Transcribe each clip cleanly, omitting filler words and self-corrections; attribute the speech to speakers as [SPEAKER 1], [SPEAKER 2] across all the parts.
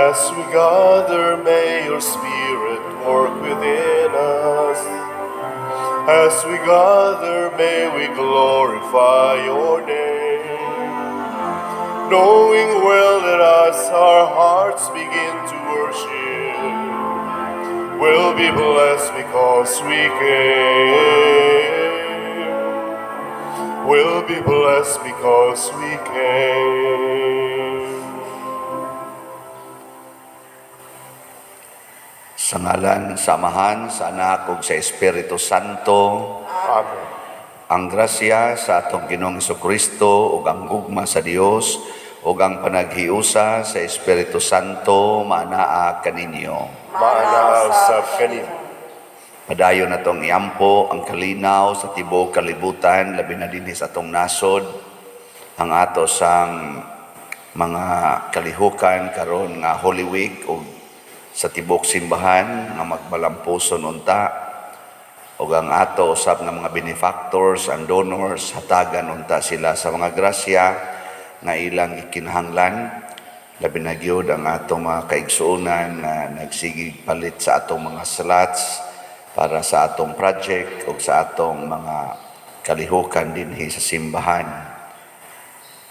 [SPEAKER 1] As we gather, may your Spirit work within us. As we gather, may we glorify your name. Knowing well that as our hearts begin to worship, we'll be blessed because we came. We'll be blessed because we came.
[SPEAKER 2] Sa ngalan sa Amahan, sa Anak ug sa Espiritu Santo.
[SPEAKER 1] Amen.
[SPEAKER 2] Ang grasya sa atong Ginoong Kristo ug ang gugma sa Dios ug ang panaghiusa sa Espiritu Santo maanaa kaninyo.
[SPEAKER 1] Maanaa usab kanimo.
[SPEAKER 2] Padayon natong iampo ang kalinaw sa tibuok kalibutan, labi na dinhi sa atong nasod, ang ato sang mga kalihukan karon nga Holy Week ug sa tibuok simbahan nga magmalampuson unta, ug ang ato usab nga mga benefactors and donors, hatagan unta sila sa mga grasya nga ilang gikinahanglan, labi na gyud ang atong mga kaigsuonan nga nagsigig palit sa atong mga slots para sa atong project ug sa atong mga kalihukan dinhi sa simbahan.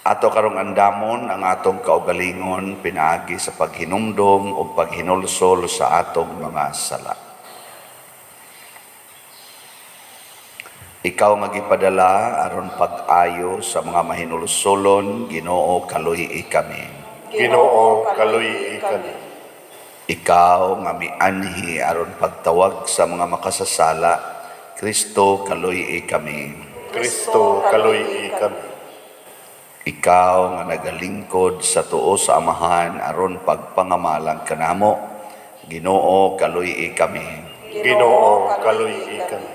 [SPEAKER 2] Ato karong andamon ang atong kaugalingon pinaagi sa paghinumdom ug paghinulsol sa atong mga sala. Ikaw nga gipadala aron pag-ayo sa mga mahinulsolon, Ginoo, kaluy-i kami.
[SPEAKER 1] Ginoo, kaluy-i kami.
[SPEAKER 2] Ikaw nga mianhi aron pagtawag sa mga makasasala, Kristo, kaluy-i kami.
[SPEAKER 1] Kristo, kaluy-i kami.
[SPEAKER 2] Ikaw nga nagalingkod sa tuo sa Amahan aron pagpangamalang kanamo, Ginoo, kaluy-i kami.
[SPEAKER 1] Ginoo, kaluy-i kami.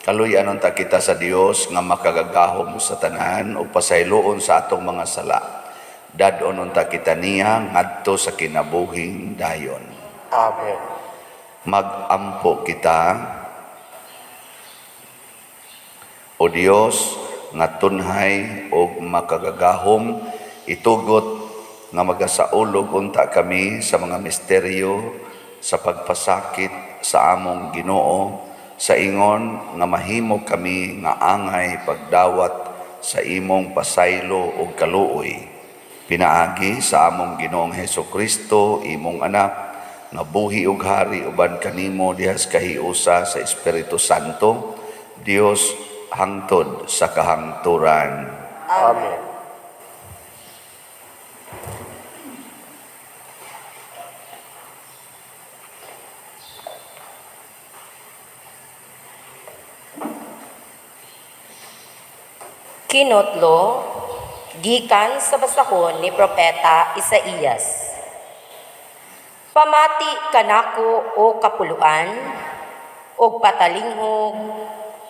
[SPEAKER 2] Kaluy-an unta kita sa Dios nga makagagahom sa tanan ug pasayloon sa atong mga sala. Dad-on unta kita niya ngadto sa kinabuhing dayon.
[SPEAKER 1] Amen.
[SPEAKER 2] Mag-ampo kita. O Dios nga tunhay ug makagagahom, itugot nga magasaulog unta kami sa mga misteryo sa pagpasakit sa among Ginoo, sa ingon nga mahimo kami nga angay pagdawat sa imong pasaylo ug kaluoy. Pinaagi sa among Ginoong Hesus Kristo, imong anak, nga buhi ug hari uban kanimo diha sa kahiusa sa Espiritu Santo, Dios hangtod sa kahangturan.
[SPEAKER 1] Amen.
[SPEAKER 3] Kinotlo, gikan sa basahon ni Propeta Isaías. Pamati kanako o kapuluan, og patalinghog,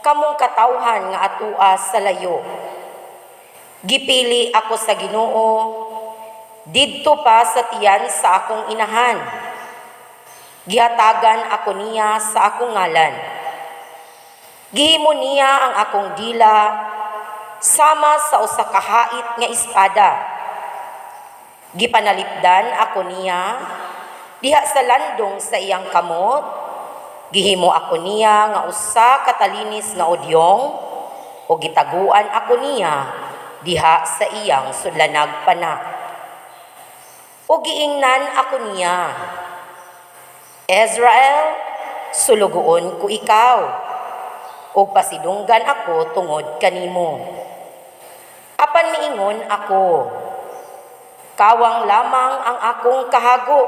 [SPEAKER 3] kamong katawhan nga atua sa layo. Gipili ako sa Ginoo, didto pa sa tiyan sa akong inahan. Gihatagan ako niya sa akong ngalan. Gihimo niya ang akong dila sama sa usa ka hait nga espada. Gipanalipdan ako niya diha sa landong sa iyang kamot. Gihimo ako niya nga usa ka talinis nga udyong, o gitaguan ako niya diha sa iyang sudlanag pana. O giingnan ako niya, Israel, sulugoon ko ikaw, ug pasidunggan ako tungod kanimo. Apan miingon ako, kawang lamang ang akong kahago.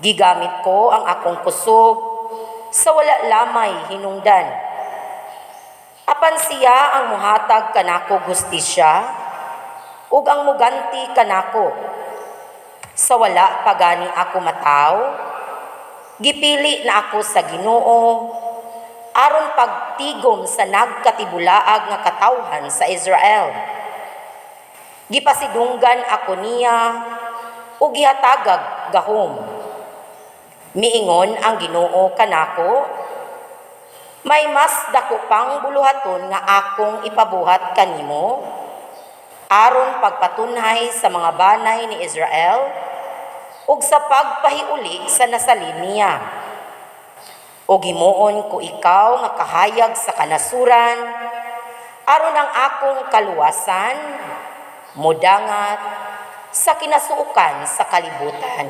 [SPEAKER 3] Gigamit ko ang akong kusog sa wala lamay hinungdan. Apan siya ang muhatag kanako hustisya, ug ang muganti kanako. Sa wala pagani ako mataw, gipili na ako sa Ginoo, aron pagtigom sa nagkatibulaag nga katawhan sa Israel. Gipasidunggan ako niya ug gihatagag gahom. Miingon ang Ginoo kanako, may mas dako pang buluhaton nga akong ipabuhat kanimo, aron pagpatunhay sa mga banay ni Israel ug sa pagpahiuli sa nasalin niya. Ug himuon ko ikaw nga kahayag sa kanasuran, aron ang akong kaluwasan mudangat sa kinasuokan sa kalibutan.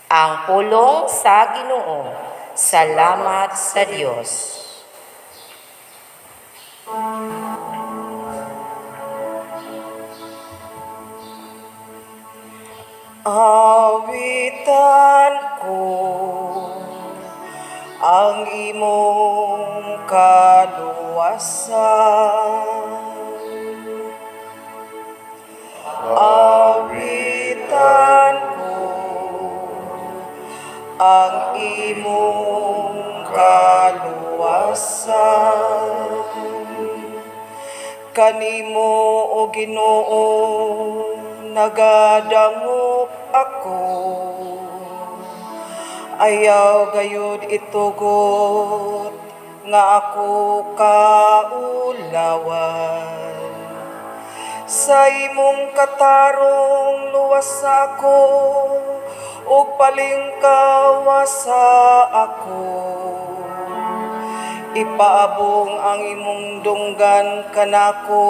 [SPEAKER 3] Ang pulong sa Ginoo. Salamat sa Dios.
[SPEAKER 4] Awitan ko ang imong kaluwasan. Awitan ko ang imong kaluwasan. Kanimo, o Ginoo, nagadangop ako. Ayaw gayud itugot nga ako kaulawan. Sa imong katarong luwas ako ug palingkawa sa ako. Ipaabong ang imong dunggan kanako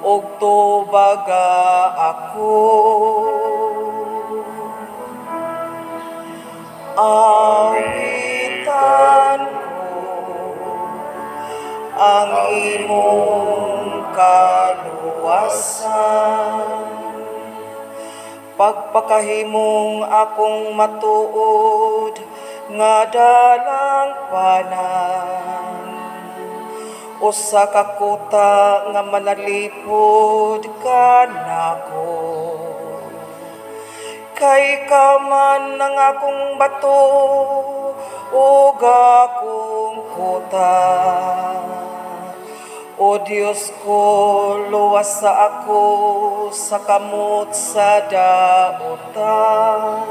[SPEAKER 4] ug tubaga ako. Awitan ko ang imong kaluwasan. Pagpakahimong akong matuod nga dalangpanan, usa ka kuta nga manalipod kanako. Kay ikaw man ang akong bato ug akong kuta. O Dios ko, luwasa ako sa kamot sa dautan.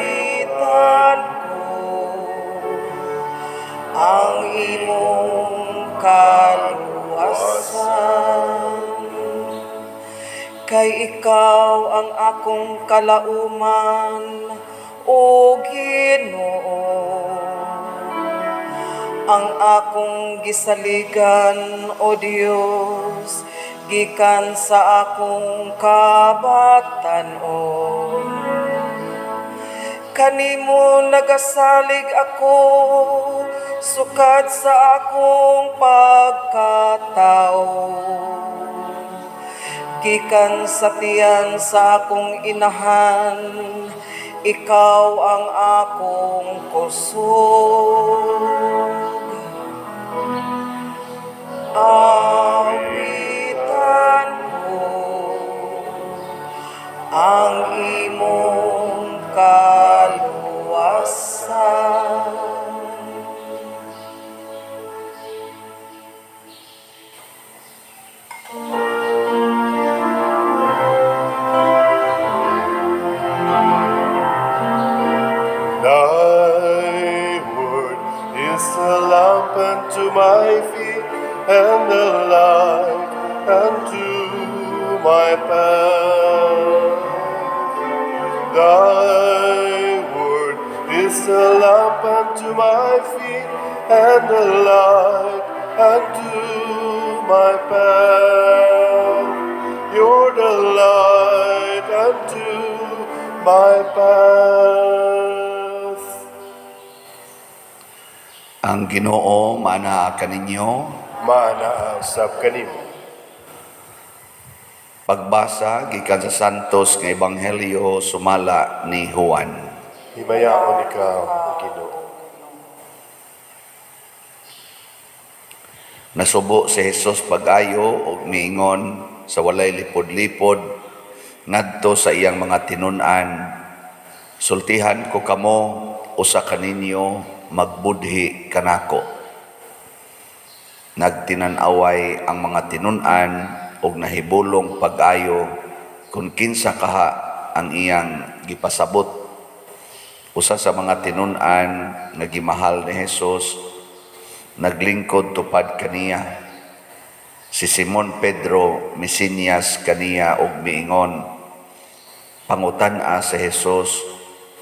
[SPEAKER 4] Awitan ko ang imong kaluwasan. Kay ikaw ang akong kalauman, o Ginoo. Ang akong gisaligan, O Dios, gikan sa akong kabatan-on. Kanimo nagasalig ako, sukad sa akong pagkatao. Gikan sa tiyan sa akong inahan, ikaw ang akong kusog. Awitan ko ang imong kaluwasan.
[SPEAKER 1] Thy word is a lamp unto my feet and a light unto my path. Thy word is a lamp unto my feet and a light unto my path. You're the light unto my path.
[SPEAKER 2] Ang Ginoo maanaa kaninyo.
[SPEAKER 1] Maanaa usab kanimo.
[SPEAKER 2] Pagbasa gikan sa Santos nga Ebanghelyo sumala ni Juan.
[SPEAKER 1] Himayaon ikaw, o Ginoo.
[SPEAKER 2] Nasubo si Jesus pag-ayo ug miingon sa walay lipod-lipod ngadto sa iyang mga tinun-an. Sultihan ko kamo, usa kaninyo magbudhi kanako. Nagtinan-away ang mga tinun-an ug nahibulong pag-ayo kung kinsa kaha ang iyang gipasabot. Usa sa mga tinun-an nga gimahal ni Jesus naglingkod tupad kaniya. Si Simon Pedro misinyas kaniya og miingon, "Pangutan-a si Jesus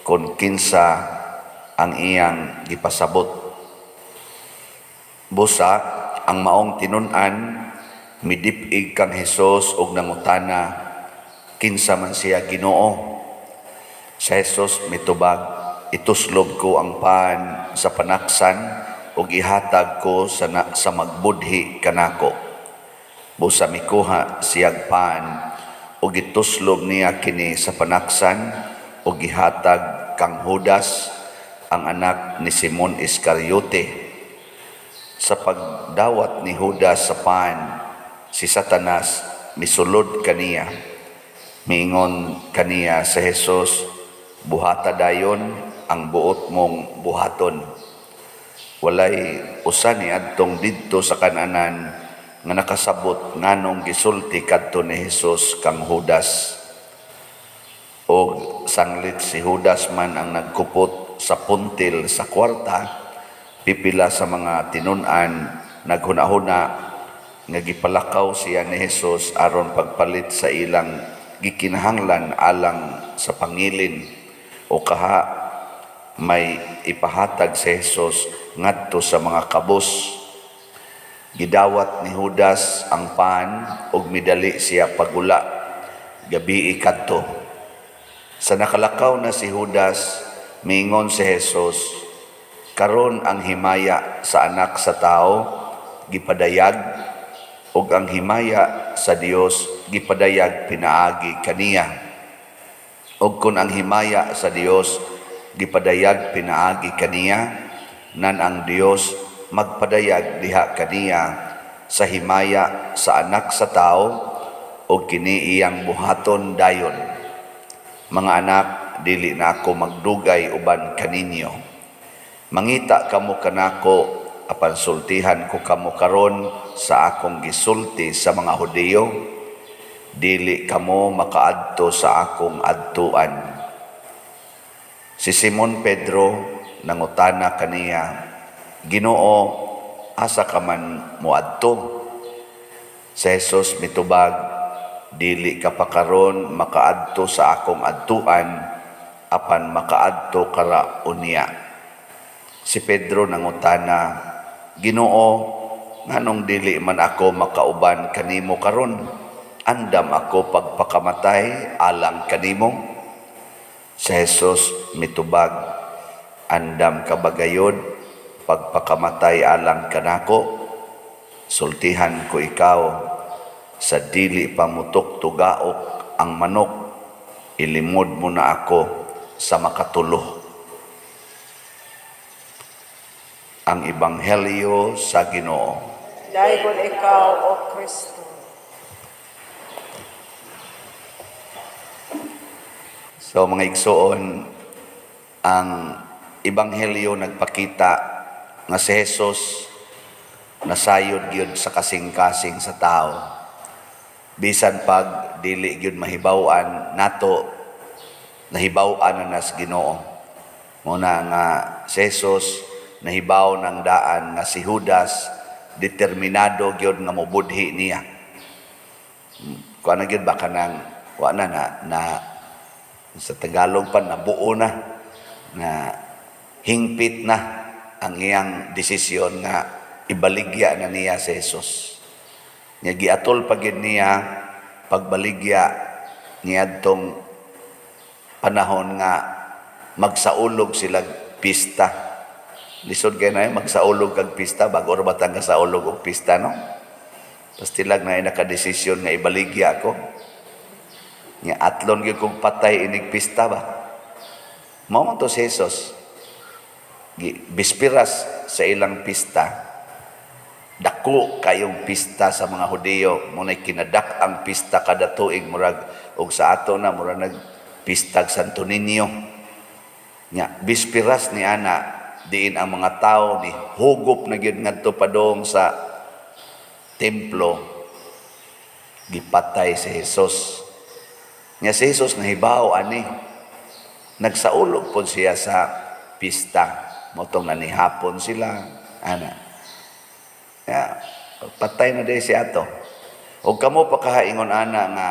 [SPEAKER 2] kung kinsa ang iyang gipasabot." Busa ang maong tinun-an midip-ig kang Jesus og nangutana, "Kinsa man siya, Ginoo?" Si Jesus mitubag, "Ituslob ko ang pan sa panaksan ug ihatag ko sa magbudhi kanako." Busa mikuha siyag pan ug gituslob niya kini sa panaksan ug gihatag kang Judas, ang anak ni Simon Iscariote. Sa pagdawat ni Judas sa pan, si Satanas misulod kaniya. Miingon kaniya sa Jesus, "Buhata dayon ang buot mong buhaton." Walay usa ni adtong didto sa kananan nga nakasabot nganong gisulti kadto ni Jesus kang Judas. Og sanglit si Judas man ang nagkupot sa puntil sa kwarta, pipila sa mga tinun-an naghuna-huna nga gipalakaw siya ni Jesus aron pagpalit sa ilang gikinahanglan alang sa pangilin o kaha may ipahatag si Jesus ngadto sa mga kabos. Gidawat ni Judas ang pan ug midali siya pagula. Gabii kadto. Sa nakalakaw na si Judas, miingon si Jesus, "Karon ang himaya sa Anak sa Tao gipadayag ug ang himaya sa Dios gipadayag pinaagi kaniya. Ug kun ang himaya sa Dios gipadayag pinaagi kaniya, nan ang Dios magpadayag diha kaniya sa himaya sa Anak sa Tao ug kini iyang buhaton dayon. Mga anak, dili na ako magdugay uban kaninyo. Mangita kamo kanako, apan sultihan ko kamo karon sa akong gisulti sa mga Hudiyo: Dili kamo makaadto sa akong adtuan." Si Simon Pedro nangutana kaniya, "Ginoo, asa ka man moadto?" Si Jesus mitubag, "Dili ka pa karon makaadto sa akong adtuan, apan makaadto ka ra unya." Si Pedro nangutana, "Ginoo, nganong dili man ako makauban kanimo karon? Andam ako pagpakamatay alang kanimo." Si Jesus mitubag, "Andam ka ba gayod pagpakamatay alang kanako? Sultihan ko ikaw, sa dili pa mutok tugaok ang manok, ilimod mo na ako sa makatulo." Ang Ebanghelyo sa Ginoo.
[SPEAKER 4] Daygon ikaw, O Kristo.
[SPEAKER 2] So mga igsoon, ang Ebanghelyo nagpakita nga si Jesus nasayod gyud sa kasing-kasing sa tao. Bisan pag dili gyud mahibaw-an nato, nahibaw-an na nas Ginoo. Muna nga si Jesus nahibaw ng daan nga si Judas determinado gyud nga mobudhi niya. Kuan na gyud ba kanang wa na na, na sa Tagalog pa nabuo na na hingpit na ang iyang desisyon nga ibaligya na niya si Jesus. Nya giatol pa gyud niya pagbaligya niadtong panahon nga magsaulog sila pista. Lisod kay na magsaulog kag pista, bago ra batang kasaulog og pista, no? Pastilag na nakadesisyon nga ibaligya ako. Nya atlon gyud kog patay inig pista ba. Mao man to si Jesus. Bispiras sa ilang pista. Dako kayong pista sa mga Hudiyo, mo nay kinadak ang pista kada tuig, murag og sa ato na murag nagpistag Santo Niño. Nya bispiras ni ana diin ang mga tao ni hugup na gyud ngadto padong sa templo, gipatay si Jesus. Nya si Jesus nahibaw ani, nagsaulog pod siya sa pista, motong nanihapon sila ana. Ya, patay na din si ato. O kamo pa kahaingon ana nga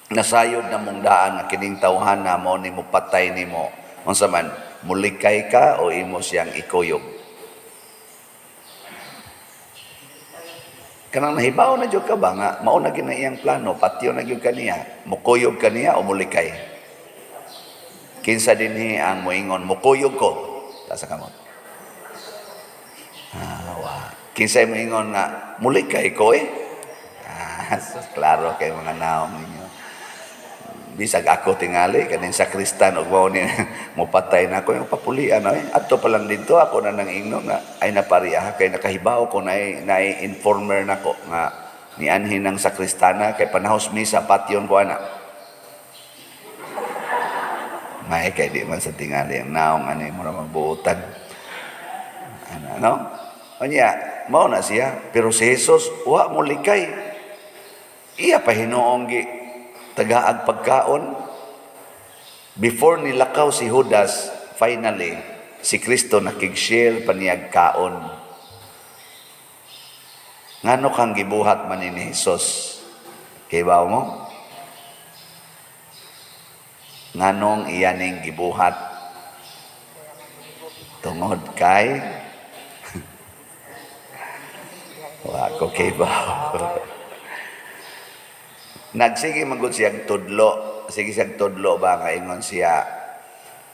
[SPEAKER 2] nasayod na mong daan nga kining tawhana mo ni mo patay nimo, unsa man, mulikay ka o imo siyang ikuyog? Kanang nahibaw na jud ka ba nga mao na gyud na iyang plano, patyo na gyud kaniya, mukuyog kaniya o mulikay? Kinsa dinhi ang moingon mukuyog ko? Taas sa kamot. Ah, wa. Kinsa moingon nga mulikay ko eh? Ah, sus, klaro kay mga naong ninyo. Bisag ako tingali kaning sakristan ug mao ni mopatay na ako yung papulian ay adto pa lang didto ako na nang ingno nga ay napariya kay nakahibaw ko na na informer nako nga nianhin ng sakristana kay panahos misa patyon ko ana. May kay di man sa tingali ang naong ani mo na magbuotan. Ana no? Unya, mao na siya, pero si Jesus wa mo likay. Iya pa hinuong gi tagaag pagkaon. Before nilakaw si Judas, finally, si Kristo nakig-share pa niyag kaon. Ngano kang gibuhat man ni Jesus? Kibaw mo? Nganong iya ning gibuhat? Tungod kay wa ko kibaw. Nagsige man gud siyang tudlo, sige siyang tudlo ba nga ingon siya,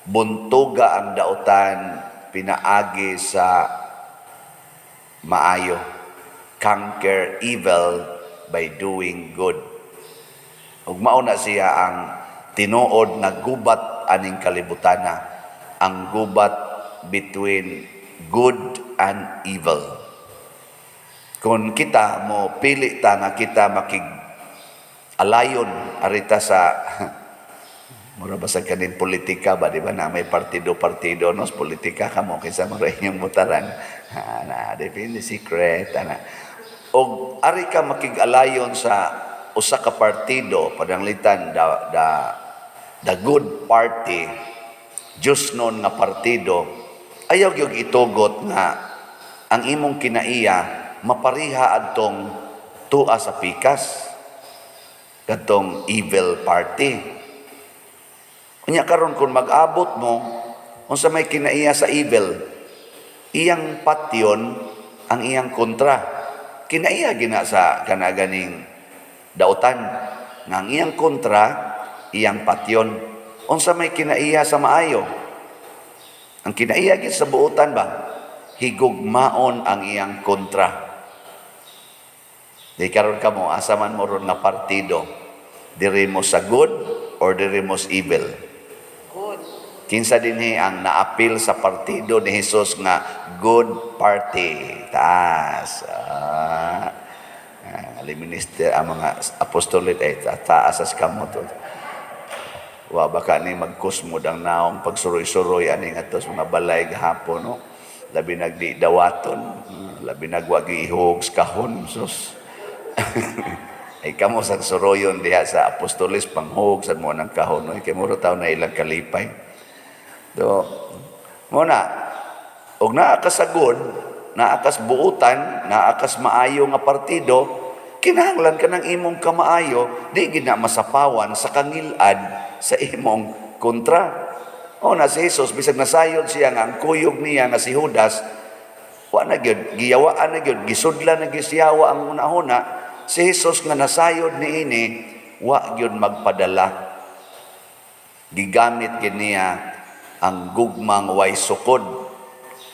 [SPEAKER 2] buntuga ang dautan pinaagi sa maayo. Conquer evil by doing good. Ug mao na siya ang tinuod nga gubat aning kalibutana, ang gubat between good and evil. Kung kita mo pili ta nga kita makig alayon arita sa mura ba sa kanin politika ba, di ba, na may partido-partido no politika, kamo kinsa mo inyong butaran na depende secret ana, og ari ka makig-alayon sa usa ka partido, pananglitan the good party, Diyos nun nga partido, ayaw gyud itugot nga ang imong kinaiya mapariha adtong tua sa pikas, kadtong evil party. Unya karon kung mag-abot mo, unsa may kinaiya sa evil, iyang patyon ang iyang kontra. Kinaiya gina sa kanaganing dautan nga ang iyang kontra, iyang patyon. Unsa may kinaiya sa maayo? Ang kinaiya gid sa buotan ba, higugmaon ang iyang kontra. Di karon kamo, asa man mo ron nga partido, diri mo sa good or diri mo sa evil?
[SPEAKER 4] Good.
[SPEAKER 2] Kinsa dinhi ang naapil sa partido ni Jesus nga good party? Taas. Ah, ah, minister, ang mga apostolate ay taas as kamo to. Wa baka ni magkusmod ang naong pagsuroy-suroy ani nga sa mga balay gahapon, no? Labi nagdi dawaton, labi nagwagi ihog sa kahon, sus. Ay kamo sa suroyon diha sa apostolis panghug sa mo ng kahon, no? Kay muro taw na ilang kalipay. So, mo na, og naa ka sa good, naa kas buutan, naa kas maayo nga partido, kinahanglan ka ng imong kamaayo, di gid na masapawan sa kangilad sa imong kontra. O na si Jesus, bisag nasayod siya nga ang kuyog niya nga si Judas, wa na gyud, giyawaan na gyud, gisudlan na gyud siyawa ang una-una, si Jesus nga nasayod niini, wa gyud magpadala. Gigamit gyud niya ang gugmang way sukod.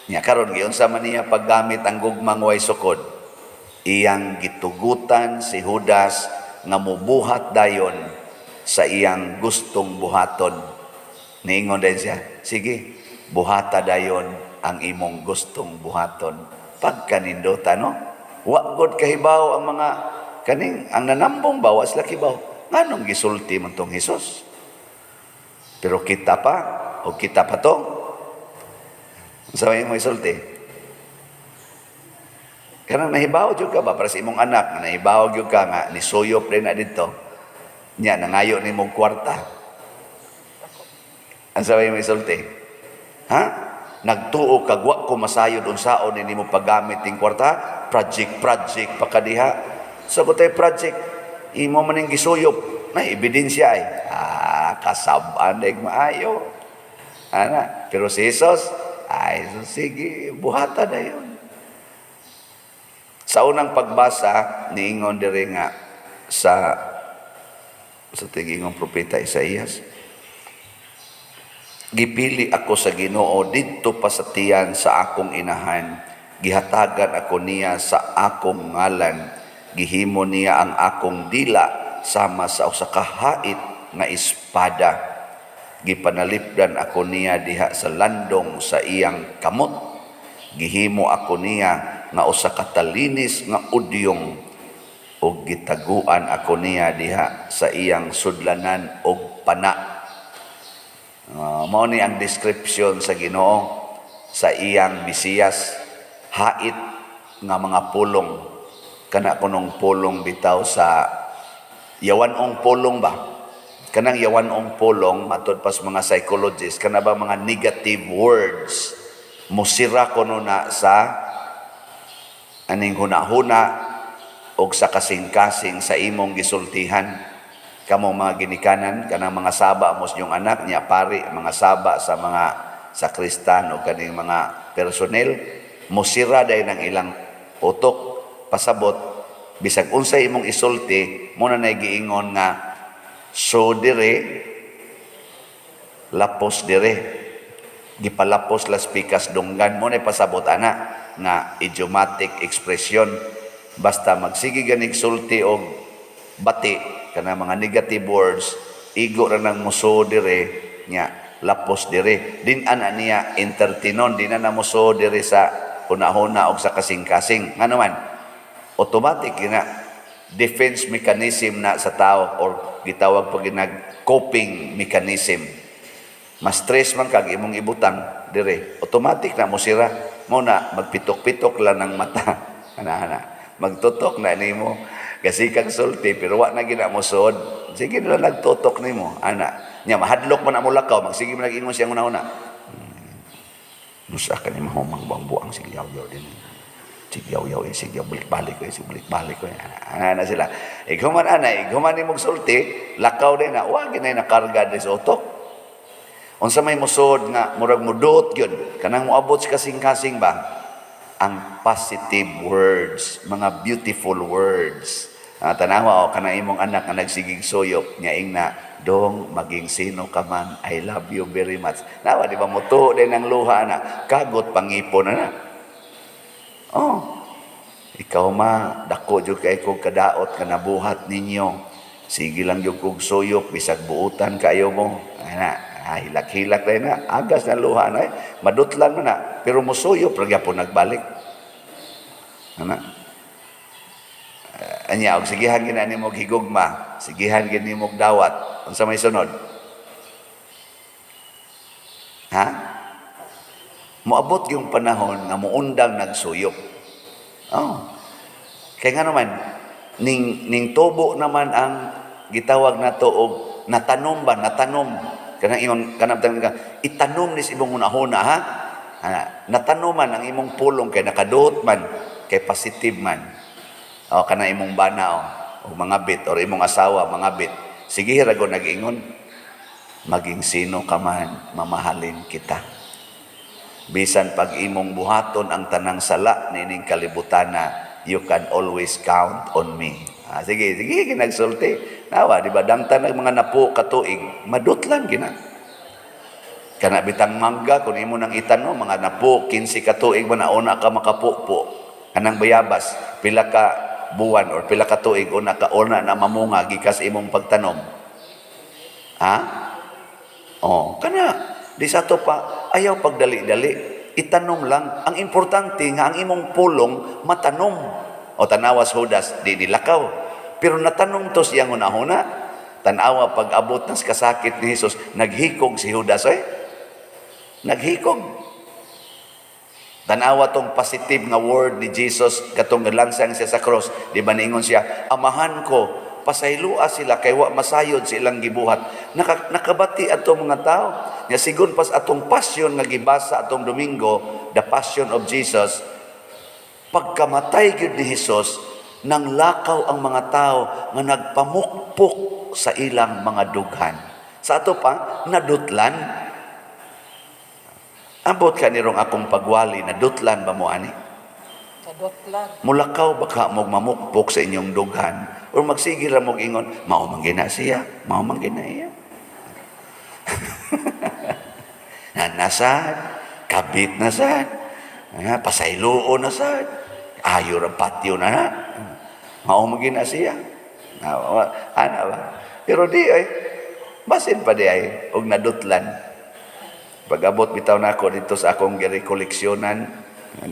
[SPEAKER 2] Nya karon giunsa man niya paggamit ang gugmang way sukod? Iyang gitugutan si Judas nga mubuhat dayon sa iyang gustong buhaton. Niingon din siya, "Sige, buhata dayon ang imong gustong buhaton." Pagkanindota, no? Wa god kahibaw ang mga kaning ang nanambong ba, wa sila kibaw. Nganong gisulti man tong Hesus? Pero kita pa, o kita pa to. Unsa may imong isulti? Kanang nahibaw jud ka ba para sa imong anak, nga nahibaw jud ka nga nisuyop rin na dito. Nya nangayo nimo kwarta. Unsa may imong isulti? Ha? Nagtuo kag wa ko masayod unsaon ni nimo paggamit ning kwarta, project project pa kadiha. Sa so, tay project, imo man ning gisuyop, na ebidensya ay. Ah, kasab-an maayo. Ana, pero si Jesus, ay, so sige, buhatan na yun. Sa unang pagbasa, niingon diri nga sa tigingong propeta Isaías, "Gipili ako sa Ginoo didto pa sa tiyan sa akong inahan. Gihatagan ako niya sa akong ngalan. Gihimo niya ang akong dila sama sa usa ka hait nga espada. Gipanalipdan ako niya diha sa landong sa iyang kamot. Gihimo ako niya nga usa ka talinis nga udyong ug gitaguan ako niya diha sa iyang sudlanan og pana." Mao ni ang description sa Ginoo sa iyang Mesiyas, hait nga mga pulong, kana kunong pulong bitaw sa yawan-ong pulong ba, kanang yawan-ong pulong, matud pas mga psychologists, kana ba mga negative words, musira kuno na sa aning hunahuna og sa kasing-kasing sa imong gisultihan. Kamo mga ginikanan, kanang mga saba mo sa inyong anak niya, pari, mga saba sa mga sakristan o kaning mga personnel, musira dahil ng ilang utok. Pasabot, bisag unsay imong isulti mo na giingon nga so dire lapos dire, gipalapos las pikas dunggan mo na. Pasabot ana nga idiomatic expression, basta magsige ganig sulti og bati, kana mga negative words, igo ra nang muso dire nya lapos dire. Din ana niya entertainon, di na muso dire sa hunahuna og sa kasing-kasing. Ngano man, automatic gina defense mechanism na sa tao or gitawag pa ginag coping mechanism. Mas stress man kag imong ibutang dire, automatic na mo sira mo na, magpitok-pitok lang ng mata, ana ana, magtutok na nimo kasi kag sulti, pero wa na gina mo sud, sige na lang nagtutok nimo ana nya, mahadlok man na mo lakaw, magsige man nag-ingon siyang una-una, "Nusa ka ni mahumang buang-buang, sige yaw-yaw din, sige yaw-yaw eh, sige balik-balik ko eh, sige balik-balik ko eh." Ana na sila. Ighuman ana, ighuman ni sulti, lakaw din na, wa ginay nakarga din sa utok. Unsa may musod nga murag mudot gyud, kanang moabot sa kasing-kasing ba? Ang positive words, mga beautiful words. Ah, tanawa o kanang imong anak nga nagsigig suyop nya ingna, "Dong, maging sino ka man, I love you very much." Nawa, di ba mutuo din ang luha na, kagot pangipon na na. Oh, ikaw ma, dako jud kay kog kadaot ka nabuhat ninyo. Sige lang jud kog suyop, bisag buutan kayo mo. Ana, ah, hilak-hilak rin na, agas na luha na eh. Madutlan mo na, pero musuyop, ra gyapon nagbalik. Ana. Anya, og sigihan gina nimo higugma, sigihan gid nimo dawat. Unsa may sunod? Ha? Moabot yung panahon nga muundang nagsuyop. Oh. Kaya nga naman, ning tubo naman ang gitawag nato og natanom ba, natanom. Kanang imong kanang ka itanom ni sa imong hunahuna ha. Ana, natanom man ang imong pulong kay nakaduot man, kay positive man. O kana imong bana o, o mga bit or imong asawa mga bit. Sige rago nag-ingon, "Maging sino ka man, mamahalin kita. Bisan pag imong buhaton ang tanang sala nining kalibutana, you can always count on me." Ah, sige, sige, ginagsulti. Nawa, di ba, dangtan ng mga napo katuig, madutlan gina. Kana bitang mangga, kung imo nang itanom, mga napo, 15 katuig ba na una ka makapupo. Kanang bayabas, pila ka buwan or pila ka tuig una ka una na mamunga gikas imong pagtanom? Ha? Oh, kana di sa to pa ayaw pagdali-dali. Itanom lang. Ang importante nga ang imong pulong matanom. O tanawas Judas, di nilakaw. Pero natanom to siyang hunahuna. Tanawa pag abot nas kasakit ni Jesus, naghikog si Judas eh. Naghikog. Tanawa tong positive nga word ni Jesus katong lansang siya sa cross. Di ba niingon siya, "Amahan ko, pasayloa sila kay wa masayod sa ilang gibuhat." Nakabati atong mga tao. Nya sigon pas atong passion nga gibasa atong Domingo, the Passion of Jesus, pagkamatay gyud ni Jesus, Nang lakaw ang mga tao nga nagpamukpok sa ilang mga dughan. Sa ato pa, nadutlan. Ambot ka nirong akong pagwali, nadutlan ba mo ani?
[SPEAKER 4] Nadutlan.
[SPEAKER 2] Mulakaw ba ka mo mamukpok sa inyong dughan? Or magsige ra mo ingon, mao man gina siya, mao man gina iya. Nasad, kabit na sad, pasayloon na sad, ayo ra patio na na. Mao man gina siya. Ana ba? Pero di ay, basin pa di ay, og nadutlan. Pag-abot bitaw nako dito sa akong girekoleksyonan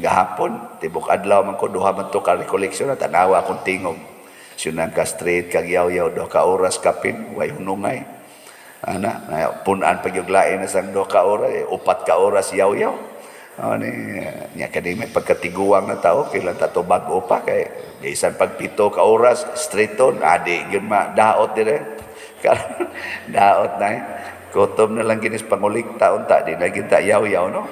[SPEAKER 2] gahapon, tibok adlaw man ko, duha man to ka rekoleksyonan, tanawa akong tingog. Siyunan ka straight kag yaw-yaw, 2 ka oras kapin, way hunungay. Ana, na, punan pag yung lain na sang 2 ka oras, eh, 4 ka oras yaw-yaw. Ano ni, nya kani may pagkatiguang na tao, kailan ta to bag-o pa kay bisan pag 7 ka oras straight on, adi gyud ma daot dire. Karon daot na eh. Kutob na lang ginis pangulikta unta di na kita yaw-yaw, no.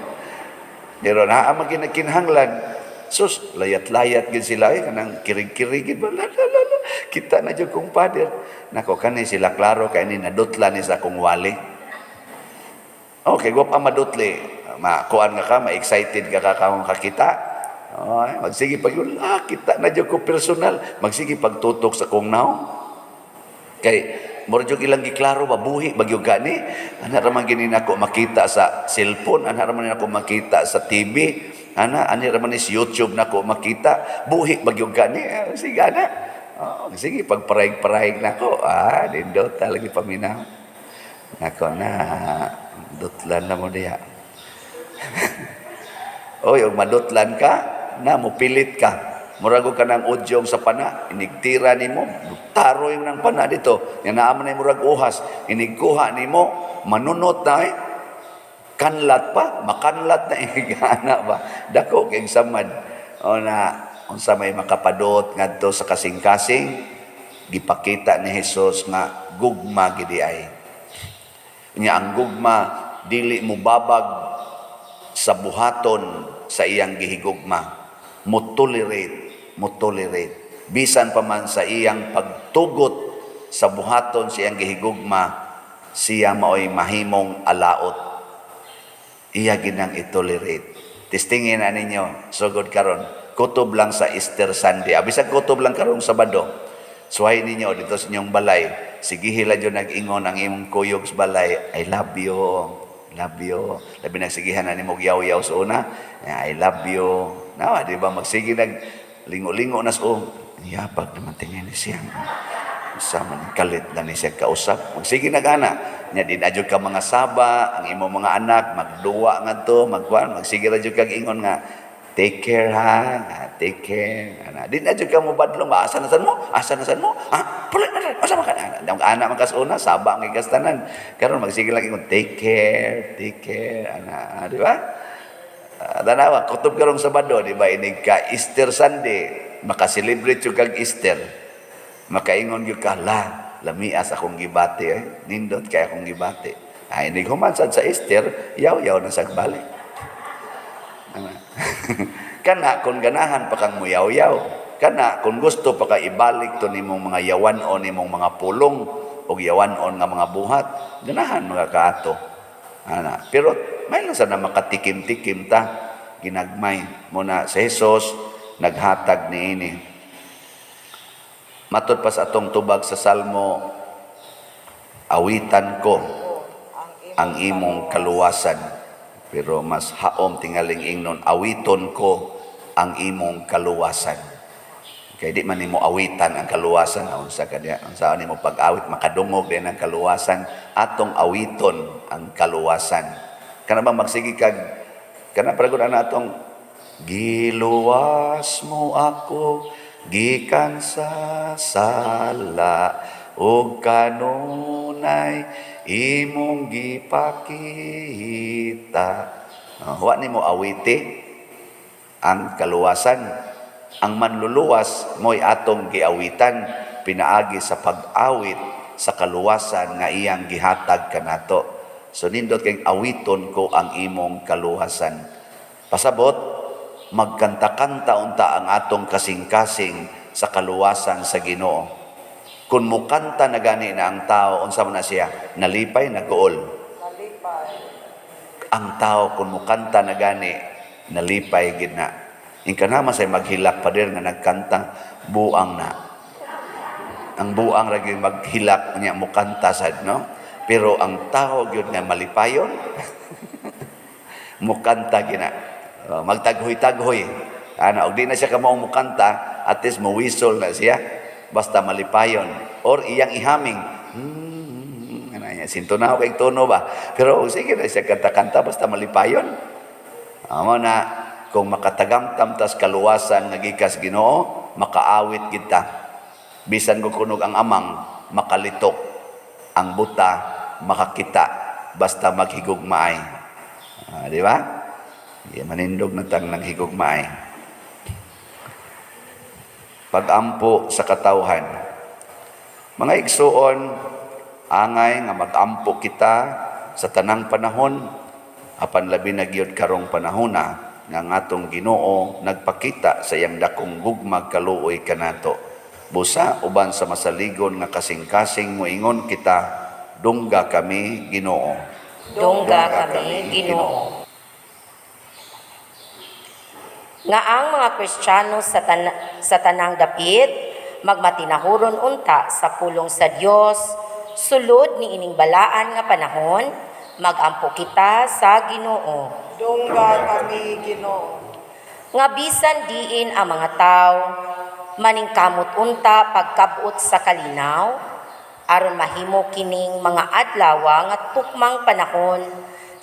[SPEAKER 2] Pero naa man ginakinahanglan. Sus, layat-layat gid sila eh, kanang kirig-kirig gid ba, la, la, la, la. Kita na jud kong father. Nako kani sila klaro kay ni nadutlan ni sa akong wali. Okay, wa pa madutli. Makuan nga ka, ma-excited ka ka kaong kakita. Ay, magsige pag yun, kita na jud ko personal. Magsige pagtutok sa kong naong. Kay mura jud ilang giklaro ba, buhi bagyo gani. Ana ra man gini nako makita sa cellphone, ana ra man nako makita sa TV, ana ani ra man ni sa YouTube nako makita, buhi bagyo gani. Eh, sige ana. Oh, sige pagparayg-parayg nako. Ah, nindot lagi paminaw. Nako na dutlan na mo diha. Oy, og madutlan ka, na mopilit ka. Murag og kanang udyong sa pana, inigtira nimo, taro yung nang pana dito. Nga naa man ay murag uhas, inigkuha nimo, manunot na eh. Kanlat pa, makanlat na igana ba. Dako kay samad. O na unsa may makapadot ngadto sa kasing-kasing, gipakita ni Hesus nga gugma gidi ay. Nya ang gugma dili mo babag sa buhaton sa iyang gihigugma. Mo tolerate, mo tolerate. Bisan pa man sa iyang pagtugot sa buhaton sa iyang gihigugma, siya maoy mahimong alaot. Iya ginang i-tolerate. Testingin na ninyo, sugod karon, kutob lang sa Easter Sunday. Abisag kutob lang karong Sabado. Suway ninyo dito sa inyong balay. Sige hila dyan nag-ingon ang imong kuyog sa balay, "I love you. Love you." Labi nagsigihan na nimo yaw-yaw sa una. "I love you." Nawa, di ba magsige nag lingo-lingo na sa yabag naman tingin ni siya. Sa man kalit na ni siya kausap. Magsige nag-ana. Nya di na jud ka mga saba, ang imong mga anak magduwa ngadto, magkuan, magsige ra jud kag ingon nga, "Take care ha, take care." Ana, di na jud ka mo badlong ba, "Asa na san mo? Asa na san mo? Ah, puli na, asa man ka?" Ana, ang anak man kas una, saba ang ikastanan. Karon magsige lang ingon, "Take care, take care." Ana, di ba? Tanawa, kutob karong Sabado, di ba, inig ka Easter Sunday, makaselebrate jud kag Easter. Makaingon gyud ka, "La, lamias akong gibati eh. Nindot kay akong gibati." Ay, inig human sad sa Easter, yaw-yaw na sag balik. Kana kung ganahan pa kang muyaw-yaw. Kana kung gusto pa ka ibalik to nimong mga yawan-on nimong mga pulong o yawan-on nga mga buhat, ganahan mga kaato. Ana, pero may lang sana makatikim-tikim ta ginagmay mo na sa Jesus naghatag niini. Matod pa sa atong tubag sa Salmo, "Awitan ko ang imong kaluwasan." Pero mas haom tingaling ingnon, "Awiton ko ang imong kaluwasan." Kay di man nimo awitan ang kaluwasan, unsa ka diya, unsa nimo pag-awit makadungog din ang kaluwasan, atong awiton ang kaluwasan. Kana ba magsige kag kana pragod ana atong "Giluwas mo ako gikan sa sala ug kanunay imong gipakita." Wa nimo awiti ang kaluwasan. Ang manluluwas mo'y atong giawitan pinaagi sa pag-awit sa kaluwasan nga iyang gihatag kanato. So nindot kay "Awiton ko ang imong kaluwasan." Pasabot, magkanta-kanta unta ang atong kasing-kasing sa kaluwasan sa Ginoo. Kung mukanta na gani na ang tao, unsa man na siya? Nalipay, naguol?
[SPEAKER 4] Nalipay.
[SPEAKER 2] Ang tao kung mukanta na gani, nalipay gid na. Inka naman say maghilak, pader, nga nagkanta, buang na. Ang buang ra gyud maghilak niya mukanta sad, no? Pero ang tao gyud nga malipayon, mukanta gina. Magtaghoy-taghoy. Ana, og di na siya kamao mukanta, at least mowisol na siya. Basta malipayon. Or iyang ihaming. Ana niya, sintunaw kay tono ba? Pero og sige na siya kanta-kanta basta malipayon. Amo na kung makatagamtam tas kaluwasan nga gikas Ginoo, makaawit kita. Bisan kung kunog ang amang, makalitok ang buta, makakita basta maghigugmaay. Ah, di ba? Di manindog na tang naghigugmaay. Pagampo sa katawhan. Mga igsuon, angay nga magampo kita sa tanang panahon, apan labi na gyud karong panahona nga ang atong Ginoo nagpakita sa iyang dakong gugma kaluoy kanato. Busa uban sa masaligon nga kasing-kasing moingon kita, "Dungga kami, Ginoo."
[SPEAKER 3] Dungga kami, Ginoo. Nga ang mga Kristiyano sa tanang dapit magmatinahuron unta sa pulong sa Dios sulod ni ining balaan nga panahon, magampo kita sa Ginoo.
[SPEAKER 4] Dungga kami, Ginoo.
[SPEAKER 3] Nga bisan diin ang mga tao maningkamot unta pagkabot sa kalinaw aron mahimo kining mga adlaw nga tukmang panahon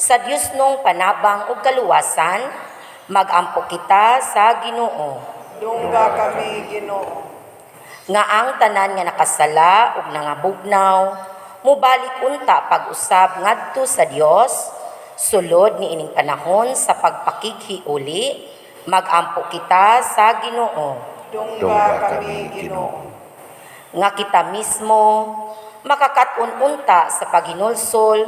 [SPEAKER 3] sa Diosnong panabang ug kaluwasan, magampo kita sa Ginoo.
[SPEAKER 4] Dungga kami, Ginoo.
[SPEAKER 3] Nga ang tanan nga nakasala ug nangabugnaw mobalik unta pag-usab ngadto sa Dios sulod niining panahon sa pagpakighiuli, magampo kita sa Ginoo.
[SPEAKER 4] Dungga kami, Ginoo.
[SPEAKER 3] Nga kita mismo makakat-on unta sa paghinulsol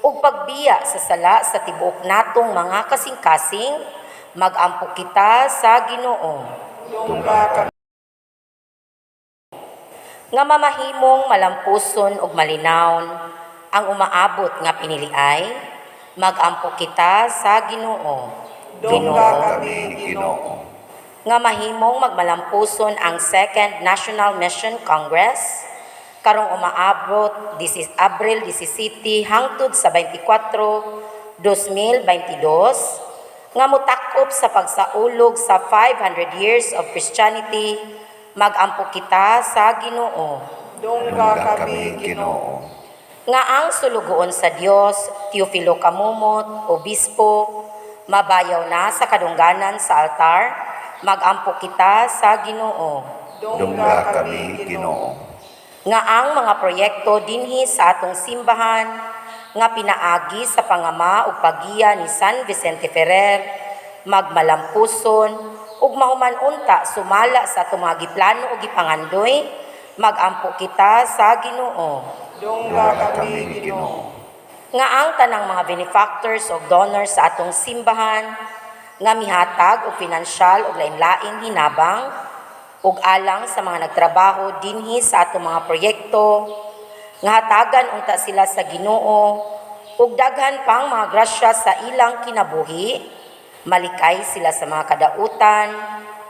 [SPEAKER 3] ug pagbiya sa sala sa tibuok natong mga kasing-kasing, magampo kita sa Ginoo.
[SPEAKER 4] Dungga kami.
[SPEAKER 3] Nga mamahimong malampuson ug malinawon ang umaabot nga piniliay, magampo kita sa Ginoo.
[SPEAKER 4] Dungga kami, Ginoo.
[SPEAKER 3] Nga mahimong magmalampuson ang Second National Mission Congress karong umaabot this is Abril 17 hangtod sa 24, 2022 nga motakop sa pagsaulog sa 500 years of Christianity, magampo kita sa Ginoo.
[SPEAKER 4] Dungga kami, Ginoo.
[SPEAKER 3] Nga ang sulugoon sa Dios Teofilo Camomot, obispo, mabayaw na sa kadungganan sa altar, magampo kita sa Ginoo.
[SPEAKER 2] Dungga kami, Ginoo.
[SPEAKER 3] Nga ang mga proyekto dinhi sa atong simbahan nga pinaagi sa pangama ug paggiya ni San Vicente Ferrer magmalampuson ug mahuman unta sumala sa atong mga giplano ug gipangandoy, magampo kita sa Ginoo.
[SPEAKER 4] Dungga kami, Ginoo.
[SPEAKER 3] Nga ang tanang mga benefactors o donors sa atong simbahan nga mihatag og pinansyal og lain-laing hinabang ug alang sa mga nagtrabaho dinhi sa atong mga proyekto, nga hatagan unta sila sa Ginoo ug daghan pang mga grasya sa ilang kinabuhi, malikay sila sa mga kadautan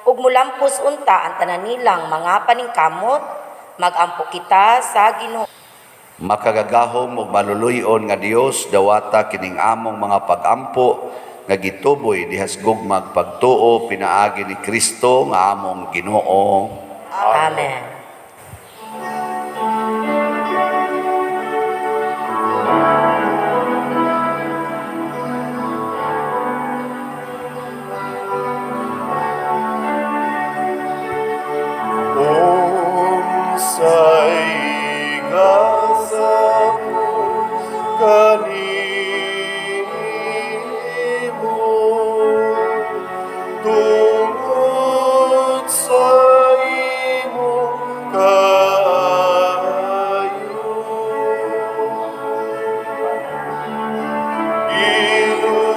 [SPEAKER 3] ug mulampos unta ang tanan nilang mga paningkamot, magampo kita sa Ginoo.
[SPEAKER 2] Makagagahom ug maluluy-on nga Dios, dawata kining among mga pagampo nga gituboy dihas gugmag pagtuo pinaagi ni Kristo nga among Ginoo.
[SPEAKER 3] Amen.
[SPEAKER 1] Unsay gasa ko kanimo tungod sa imong kaayo?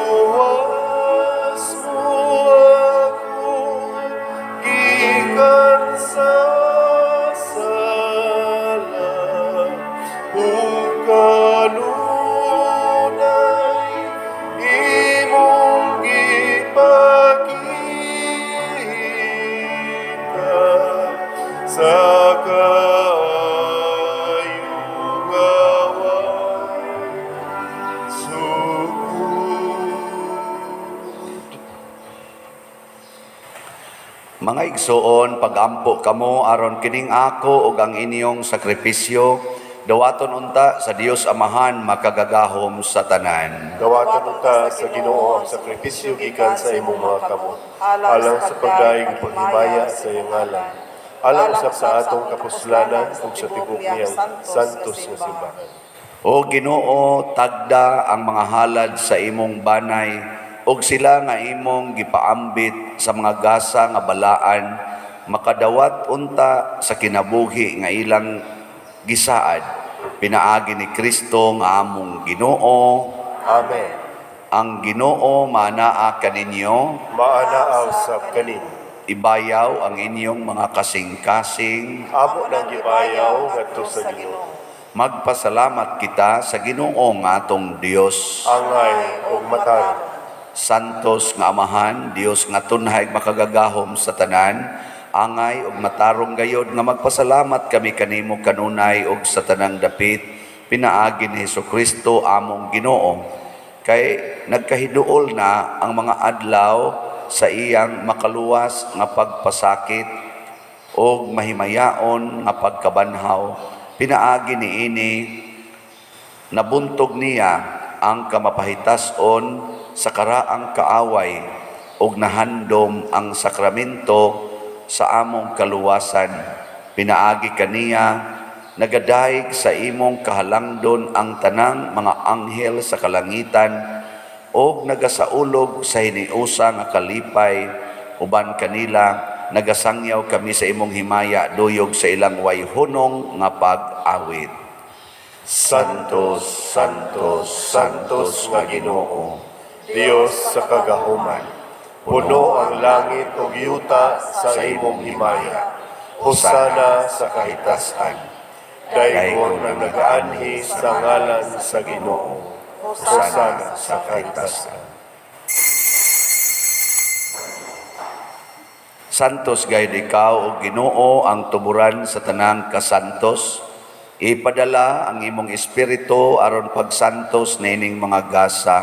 [SPEAKER 1] Giluwas mo ako gikan sa
[SPEAKER 2] Mga igsoon, pagampo kamo aron kining ako ug ang inyong sakripisyo dawaton unta sa Dios Amahan makagagahom sa tanan.
[SPEAKER 1] Dawaton unta sa Ginoo ang sakripisyo gikan sa imong mga kamot, alang sa pagdayeg ug paghimaya sa iyang ngalan, alang usab sa atong kapuslanan ug sa tibuok niyang santos nga simbahan.
[SPEAKER 2] O Ginoo, tagda ang mga halad sa imong banay ug sila nga imong gipaambit sa mga gasa nga balaan makadawat unta sa kinabuhi nga ilang gisaad pinaagi ni Kristo nga among Ginoo.
[SPEAKER 1] Amen.
[SPEAKER 2] Ang Ginoo manaa kaninyo.
[SPEAKER 1] Maanaaw sab kanin.
[SPEAKER 2] Ibayaw ang inyong mga kasing-kasing.
[SPEAKER 1] Amo nang gibayaw ngadto sa Ginoo.
[SPEAKER 2] Magpasalamat kita sa Ginoo nga atong Dios.
[SPEAKER 1] Angay ug matarong.
[SPEAKER 2] Santos nga Amahan, Dios nga tunhay makagagahom sa tanan, angay ug matarong gayod nga magpasalamat kami kanimo kanunay ug sa tanang dapit pinaagi ni Hesukristo among Ginoo. Kay nagkahiduol na ang mga adlaw sa iyang makaluwas nga pagpasakit ug mahimayaon nga pagkabanhaw, pinaagi niini nabuntog niya ang kamapahitason sa karaang kaaway ug nahandom ang sakramento sa among kaluwasan. Pinaagi kaniya nagadayeg sa imong kahalangdon ang tanang mga anghel sa kalangitan ug nagasaulog sa hiniusa nga kalipay uban kanila nagasangyaw kami sa imong himaya duyog sa ilang way hunong nga pag-awit. Santos, Santos, Santos nga Ginoo,
[SPEAKER 1] Dios sa kagahuman, puno ang langit ug yuta sa imong himaya. Hosana sa kahitasan. Daygon ang nagaanhi sa ngalan sa Ginoo. Hosana sa kahitasan.
[SPEAKER 2] Santos gayud ikaw o Ginoo ang tuburan sa tanang kasantos. Ipadala ang imong espiritu aron pagsantos niining mga gasa,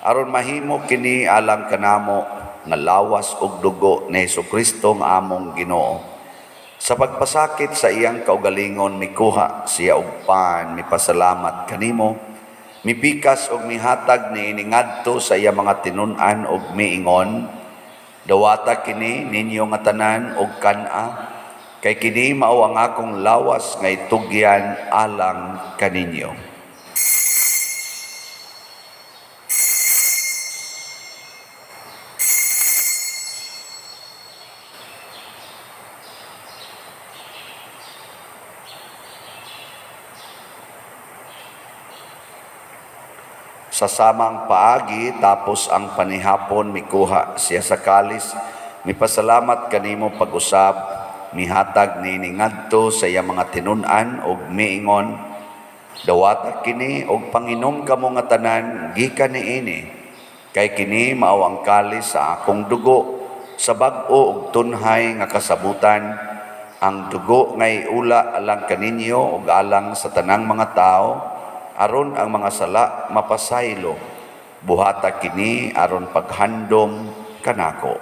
[SPEAKER 2] aron mahimo kini alang kanamo nga lawas ug dugo ni Hesukristo nga among Ginoo. Sa pagpasakit sa iyang kaugalingon, mikuha siya og pan, mipasalamat kanimo, mipikas og mihatag niini ngadto sa iyang mga tinun-an og miingon: "Dawata kini ninyo nga tanan og kan-a, kay kini mao ang akong lawas nga itugyan alang kaninyo." Sa samang paagi, tapos ang panihapon, mikuha siya sa kalis, mipasalamat kanimo pag-usab, mihatag niini ngadto sa iyang mga tinun-an og miingon: "Dawata kini og panginom kamo nga tanan gikan niini, kay kini mao ang kalis sa akong dugo sa bag-o ug tunhay nga kasabutan, ang dugo nga iula alang kaninyo ug alang sa tanang mga tawo aron ang mga sala mapasaylo. Buhata kini aron paghandom kanako."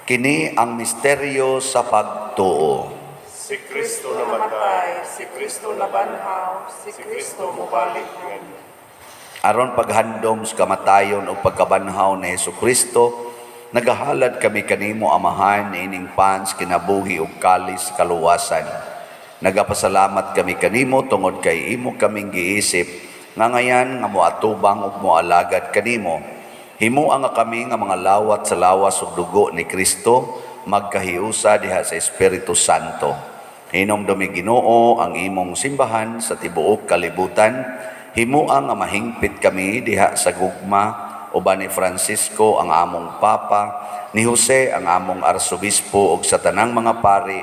[SPEAKER 2] Kini ang misteryo sa pagtuo.
[SPEAKER 1] Si Kristo namatay,
[SPEAKER 4] Namatay, si Kristo nabanhaw, si Kristo mubalik nganyo.
[SPEAKER 2] Aron paghandom sa kamatayon o pagkabanhaw ni Hesukristo, nagahalad kami kanimo, Amahan, ining pan sa kinabuhi ug kalis sa kaluwasan. Nagapasalamat kami kanimo tungod kay imo kaming giisip nga ngayan nga moatubang ug moalagad kanimo. Himoa nga kami nga mga lawat sa lawas ug dugo ni Kristo magkahiusa diha sa Espiritu Santo. Hinumdumi, Ginoo, ang imong simbahan sa tibuok kalibutan. Himoa nga mahingpit kami diha sa gugma uban ni Francisco ang among Papa, ni Jose ang among Arsobispo ug sa tanang mga pari,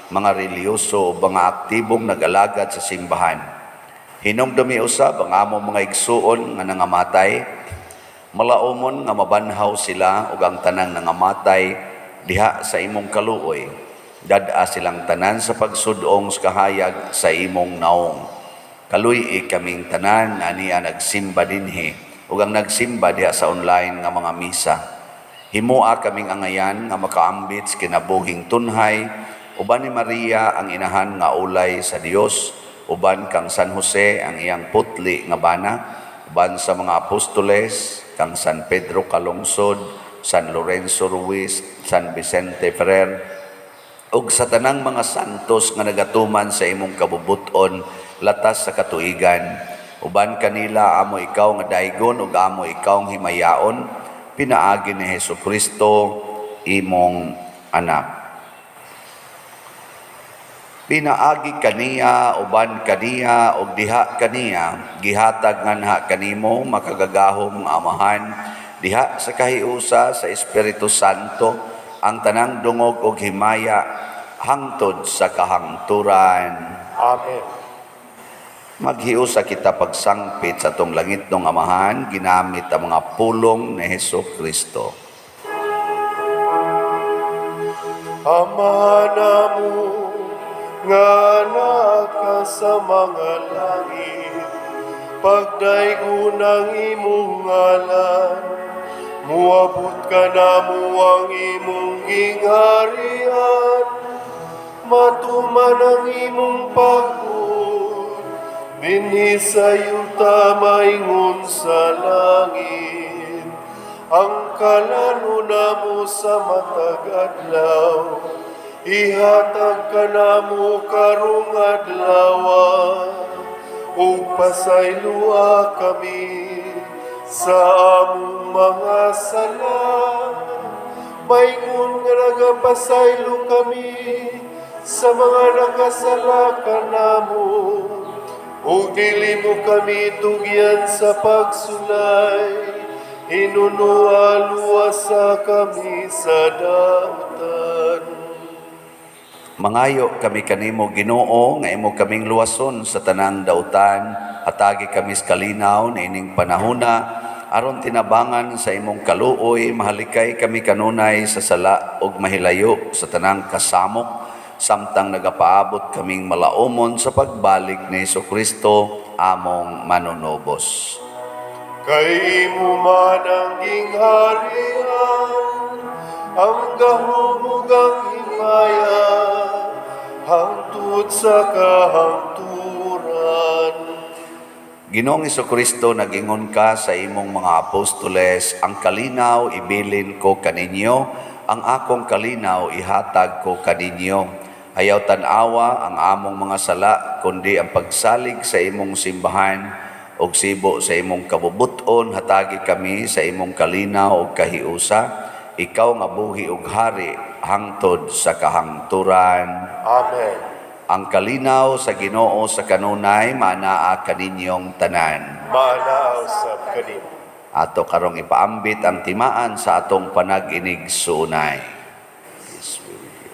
[SPEAKER 2] mga relihiyoso ug mga aktibong nag-alagad sa simbahan. Hinumdumi usab ang among mga igsuon nga nangamatay, Malaumon nga mabanhaw sila ug ang tanang nangamatay diha sa imong kaluoy. Dad-a silang tanan sa pagsudong sa kahayag sa imong naong. Kaluy-i kaming tanan ania nagsimba dinhi ug ang nagsimba diha sa online nga mga misa. Himoa kaming angayan nga makaambit sa kinabuhing tunhay uban ni Maria ang inahan nga ulay sa Dios, uban kang San Jose ang iyang putli nga bana, uban sa mga apostoles kang San Pedro Calungsod, San Lorenzo Ruiz, San Vicente Ferrer, ug sa tanang mga santos nga nagatuman sa imong kabubut-on latas sa katuigan. Uban kanila amo ikaw nga daygon ug amo ikaw nga himayaon pinaagi ni Hesus Kristo imong anak. Pinaagi kaniya, uban kaniya, ug diha kaniya, gihatag nganha kanimo makagagahom nga Amahan, diha sa kahiusa sa Espiritu Santo, ang tanang dungog ug himaya hangtod sa kahangturan.
[SPEAKER 1] Amen.
[SPEAKER 2] Maghiusa kita pagsangpit sa atong langitnong Amahan, ginamit ang mga pulong ni Hesus Kristo.
[SPEAKER 1] Ama namo nga naa ka sa mga langit, pagdaygon ang imong ngalan, muabot kanamo ang imong gingharian, matuman ang imong pagbuot, dinhi sa yuta maingon sa langit. Ang kalan-on namo sa matag adlaw, ihatag kanamo karong adlaw, ug pasayloa kami sa among mga sala, maingon nga nagapasaylo kami sa mga nakasala kanamo, ug dili mo kami tugyan sa pagsulay, hinunoa luwasa kami sa dautan.
[SPEAKER 2] Mangayo kami kanimo, Ginoo, nga imo kaming luwason sa tanang dautan, hatagi kami sa kalinaw niining panahona aron tinabangan sa imong kaluoy mahalikay kami kanunay sa sala ug mahilayo sa tanang kasamok samtang nagapaabot kaming malaumon sa pagbalik ni Hesukristo among manunubos.
[SPEAKER 1] Kay imo man ang gingharian, ang gahom ug ang himaya, hangtod sa kahangturan.
[SPEAKER 2] Ginoong Hesukristo, nagingon ka sa imong mga apostoles, "Ang kalinaw ibilin ko kaninyo, ang akong kalinaw ihatag ko kaninyo." Ayaw tan-awa ang among mga sala, kundi ang pagsalig sa imong simbahan ug sibo sa imong kabubuton, hatagi kami sa imong kalinaw ug kahiusa, ikaw nga buhi ug hari hangtod sa kahangturan.
[SPEAKER 1] Amen.
[SPEAKER 2] Ang kalinaw sa Ginoo sa kanunay maanaa kaninyong tanan.
[SPEAKER 1] Maanaa usab kanimo.
[SPEAKER 2] Ato karong ipaambit ang timaan sa atong panag-inigsuonay. Peace be with you.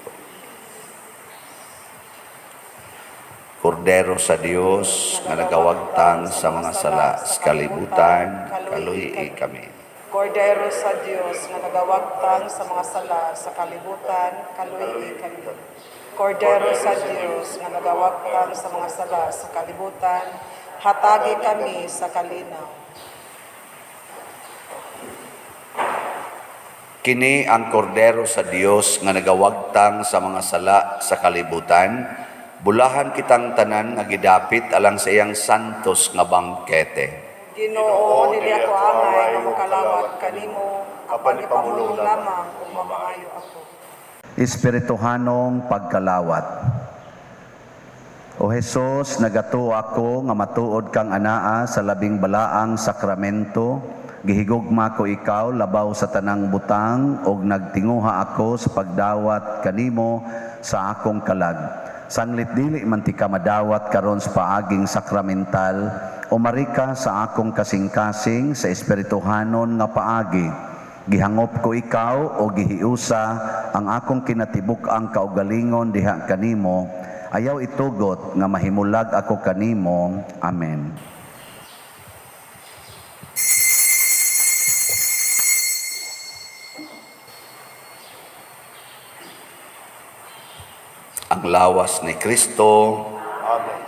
[SPEAKER 2] Kordero sa Dios nga nagawagtang sa mga sala sa kalibutan, kaluy-i kami.
[SPEAKER 4] Kordero sa Dios nga nagawagtang sa mga sala sa kalibutan, kaluy-i kami. Kordero sa Dios nga nagawagtang sa mga sala sa kalibutan, hatagi kami sa kalinaw.
[SPEAKER 2] Kini ang kordero sa Dios nga nagawagtang sa mga sala sa kalibutan, bulahan kitang tanan nga gidapit alang sa iyang santos nga bangkete.
[SPEAKER 4] Ginoo, dili ako angay nga mokalawat kanimo, apan ipamulong lamang ug mamaayo ako.
[SPEAKER 2] Espirituhanong pagkalawat. O Hesus, nagatuo ako nga matuod kang anaa sa labing balaang sakramento. Gihigugma ko ikaw labaw sa tanang butang ug nagtinguha ako sa pagdawat kanimo sa akong kalag. Sanglit dili man ti ka madawat karon sa paaging sakramental, umari ka sa akong kasing-kasing sa espirituhanon nga paagi. Gihangop ko ikaw o gihiusa ang akong kinatibuk-ang kaugalingon diha kanimo. Ayaw itugot nga mahimulag ako kanimo. Amen. Ang lawas ni Kristo.
[SPEAKER 1] Amen.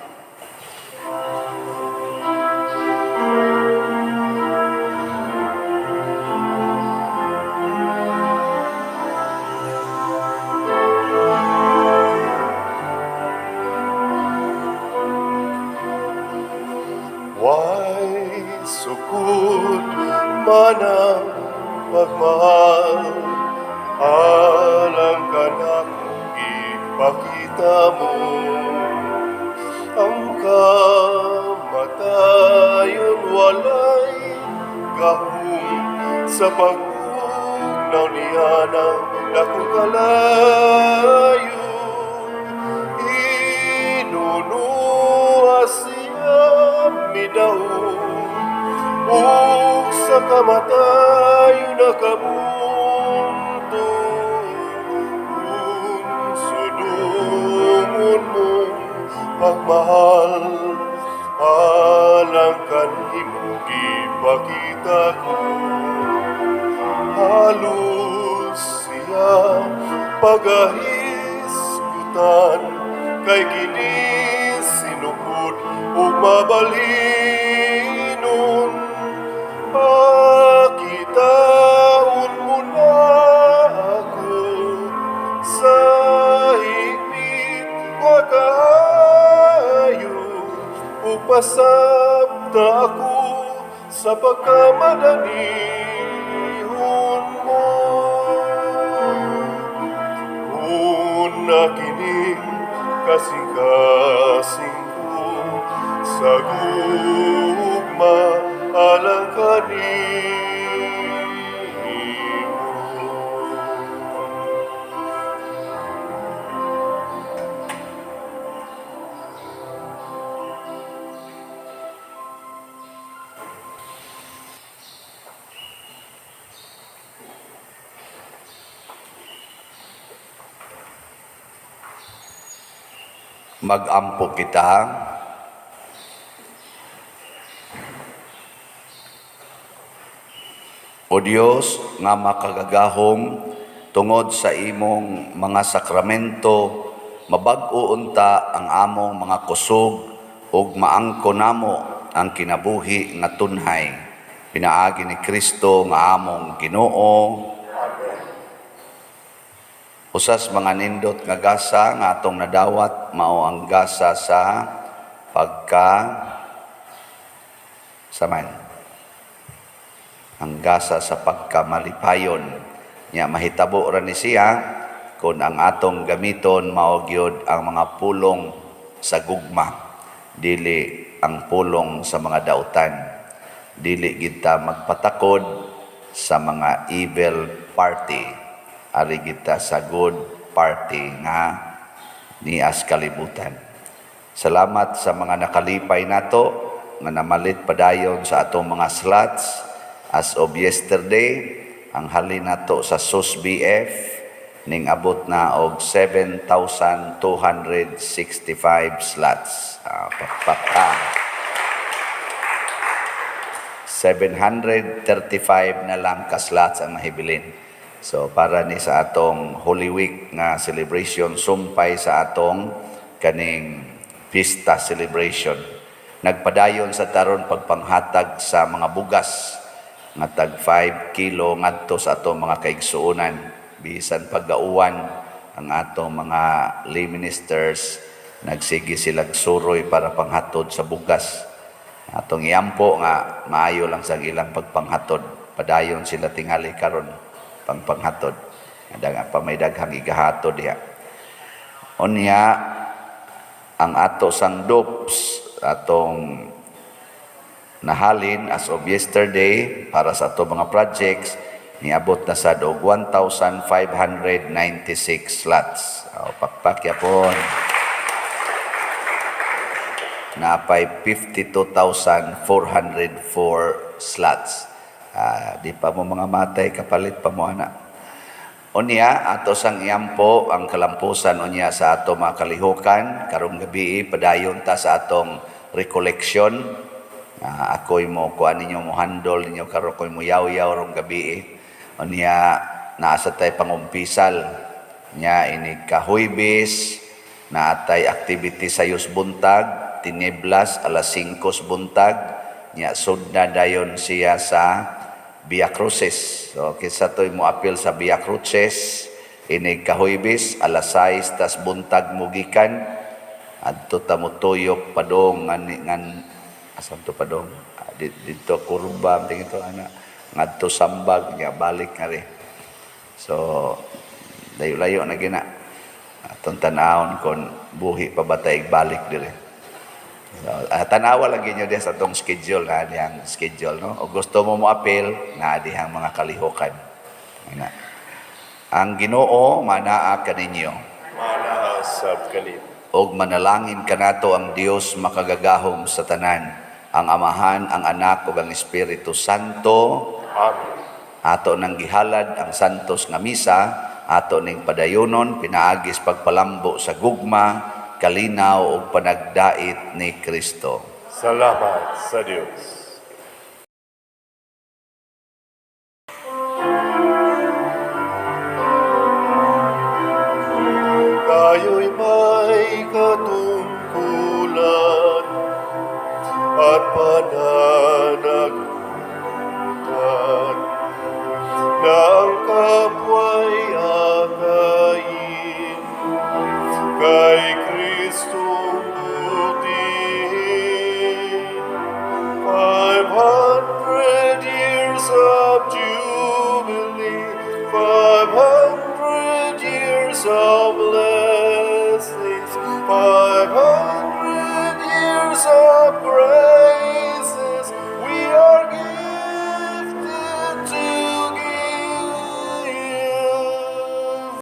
[SPEAKER 1] Way sukod man ang pagmahal, alang kanako ipakita mo. Ang kamatayon walay gahom sa pagpugnaw niya ng dakong kalayo. Inunuha siya midaog ug sa kamatayon nakabunto. Kung sudungon mong pagmahal, alang kanimo gipakita ko. Halos siya pagahisgutan, kay kini sinukod ug mabalinon. Pakitaon mo na ako sa higpit nga kaayo, ug pasabta ako sa pagkamadanihon mo. Kung nakining kasing-kasing ko sa gugma alang kanimo.
[SPEAKER 2] Magampo kita. O Dios nga makagagahom, tungod sa imong mga sakramento, mabag-o unta ang among mga kusog ug maangko namo ang kinabuhi nga tunhay. Pinaagi ni Kristo nga among Ginoo. Usas mga nindot nga gasa nga atong nadawat mao ang gasa sa pagka saman. Ang gasa sa pagkamalipayon. Nya mahitabo ra ni siya kung ang atong gamiton mao gyud ang mga pulong sa gugma, dili ang pulong sa mga dautan. Dili gid ta magpatakod sa mga evil party. Ari kita sa good party nga nias kalibutan. Salamat sa mga nakalipay nato nga namalit padayon sa atong mga slots. As of yesterday, ang halin nato sa SUS BF ning abot na og 7,265 slots. Pakpak ka. 735 na lang ka slots ang nahibilin. So para ni sa atong Holy Week nga celebration, sumpay sa atong kaning pista celebration. Nagpadayon sa taron pagpanghatag sa mga bugas nga tag 5 kilo ngadto sa atong mga kaigsuonan. Bisan pagauwan ang atong mga lay ministers, nagsige silag suroy para panghatod sa bugas. Atong iampo nga maayo lang sa ilang pagpanghatod. Padayon sila tingali karon pangpanghatod. Daghang pa may daghang igahatod diha. Unya ang ato sang dopes atong nahalin as of yesterday para sa ato mga projects niabot na sad og 1,596 slots. O, pakpak yapon. Napay 52,404 slots. Di pa mo mga matay, kapalit pa mo ana. Unya, ato sang iampo ang kalampusan unya sa ato mga kalihukan. Karong gabi padayon ta sa atong recollection. Ako'y mo kuan ninyo, mo handol ninyo karon ko'y mo yaw-yaw rong gabi. Unya, naa sa tay pangumpisal. Nya ini kahuybis, Naatay activity sa Yus buntag, Tineblas alas 5 sa buntag, nya sud na dayon siya sa Via Crucis. So kinsa to'y mo apil sa Via Crucis inig kahuybis, alas 6 tas buntag mugikan adto ta motuyok padong ngan ngan asan to padong. Ah, didto kurba tingin to ana ngadto Sambag, nya balik nga ri. So layo-layo na gina atong tan-awon kon buhi pa ba tay balik dire. So, tanawa lang ginyo diha sa atong schedule na dihang schedule, no? O gusto mo mo apil na dihang mga kalihukan. Ana. Ang Ginoo manaa kaninyo.
[SPEAKER 1] Manaa sab kanimo.
[SPEAKER 2] Og manalangin kanato ang Dios makagagahom sa tanan, ang Amahan, ang Anak ug ang Espiritu Santo.
[SPEAKER 1] Amen.
[SPEAKER 2] Ato nang gihalad ang santos nga misa, ato ning padayonon pinaagis pagpalambo sa gugma, kalinaw ug panagdait ni Kristo.
[SPEAKER 1] Salamat sa Dios.